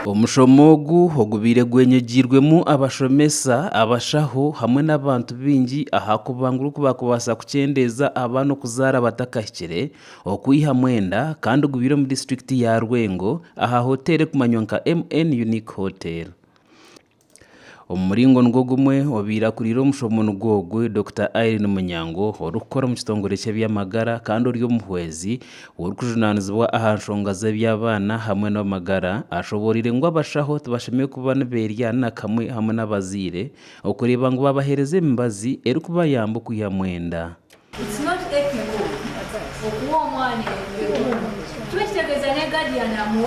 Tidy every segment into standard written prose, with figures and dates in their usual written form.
Omushomo ogu ogubaire gwenyigiirwemu abashomesa, abashaho hamwe n'abantu baingi aha kubangura oku baakubaasa kukyendeeza abaana okuzaara batakahikire okwihamu enda kandi gubaire omu disiturikiti ya Rwengo aha hoteeri erikumanywa nka MN Unique Hotel. Omu muringo nigwo gumwe, obaire akuriire omushomo nigwo ogu, Dokita Irene Munyango, orikukora omu kitongore ky'eby'amagara kandi ori omuhwezi orikujunaanizibwa aha nshonga z'eby'abaana hamwe n'amagara, ashoboreire ngu abashaho tibashemereire kuba niberya na kamwe hamwe n'abazaire okureeba ngu baabaheereza emibazi erikubayamba okwihamu enda. It's not ethical okuwa omwana egumu kiba kitegeeza ne guardian amu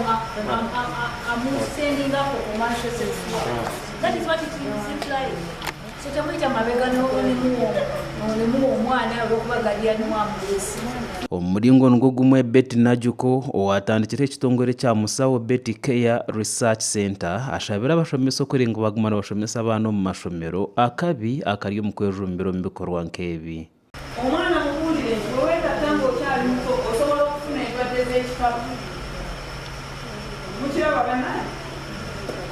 sendinga for commercial sex work that is what it is implying so temuyita mabega nemuwa omwana olwokuba guardian we amulese. Omu muringo nigwo gumwe, Betty Najuko, owaatandikireho ekitongore kya Musawo Betty Care Research Centre, ashabire abashomesa okurenga ngu baguma nibashomesa abaana omu mashomero akabi akari omu kwejumbira omu bikorwa nk'ebi. Omwana mubuulire nti bwe weegatta ng'okyali muto osobola okufuna endwadde z'ekikaba. Mukiraba bannange?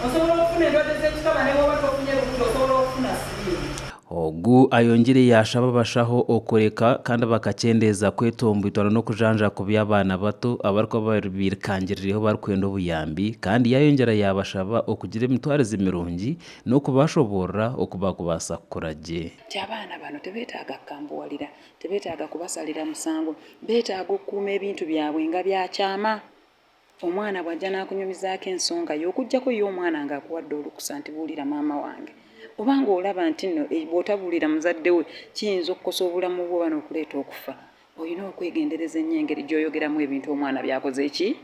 Osobola okufuna endwadde z'ekikaba ne bw'oba tofunye lubuto osobola okufuna siriimu. Ogu ayongyire yaashaba abashaho okureka kandi bakakyendeeza kwetomboitwa n'okujanja kubi abaana bato abarikuba bairukangirireho barikwenda obuyambi kandi yaayongyera yaabashaba okugira emitwarize mirungi n'okubashoboorora oku baakubaasa kukura gye. Nti abaana bano tebeetaaga kukambuwalira, tebeetaaga kubasalira musango, beetaaga okukuuma ebintu byabwe nga bya kyama. Omwana bw'ajja n'akunyumizaako ensonga ye okuggyako ye omwana ng'akuwadde olukusa nti buulira maama wange oba ng'olaba nti nno bw'otabuulira muzadde we kiyinza okukosa obulamu bwe oba n'okuleeta okufa, olina okwegendereza ennyo engeri gy'oyogeramu ebintu omwana by'akoze ki?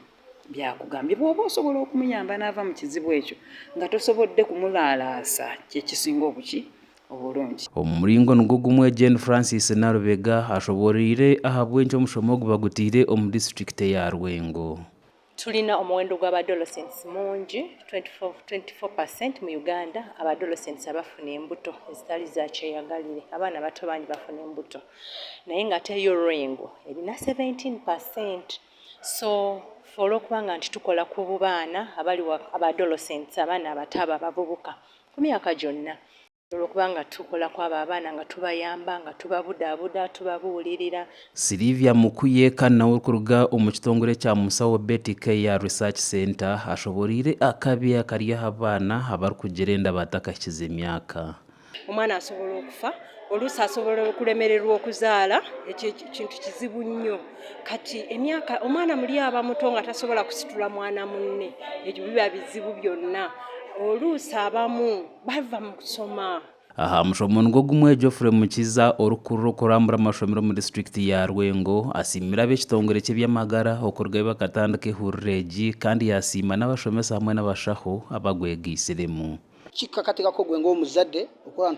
By'akugambye. Bw'oba osobola okumuyamba n'ava mu kizibu ekyo nga tosobodde kumulaalaasa kye kisinga obuki? Obulungi. Omu muringo nigwo gumwe, Jane Francis Nalubega ashobooroire ahabw'enki omushomo ogu bagutaire omu disiturikiti eya Rwengo. Tulina omuwendo gw'aba adolescents mungi, 24 per cent mu Uganda aba adolescents abafuna embuto ezitali za kyeyagalire. Abaana bato bangi bafuna embuto naye ng'ate yo Lwengo erina 17%. So ffe olw'okubanga nti tukola ku baana abali aba adolescents, abaana abato abo abavubuka ku myaka gyonna, olw'okubanga tukola ku abo abaana nga tubayamba, nga tubabudaabuda, tubabuulirira. Sylvia Mukuye kandi nawe orikuruga omu kitongore kya Musawo Betty Care Research Centre ashoboreire akabi akari aha baana abarikugira enda batakahikize emyaka. Omwana asobola okufa, oluusi asobola okulemererwa okuzaala, ekyo kintu kizibu nnyo. Kati emyaka omwana muli aba muto nga tasobola kusitula mwana munne, ebyo biba bizibu byonna. Oluusi abamu bava mu kusoma. Aha mushomo nigwo gumwe, Geoffrey Mukiza orikukurira okurambura amashomero omu disiturikiti ya Rwengo asiimire ab'ekitongore ky'eby'amagara okurugayo bakatandika ehuriro egi kandi yasiima n'abashomesa hamwe n'abashaho abagwegaitsiremu. Kikakatikako gwe ng'omuzadde okuraba nti.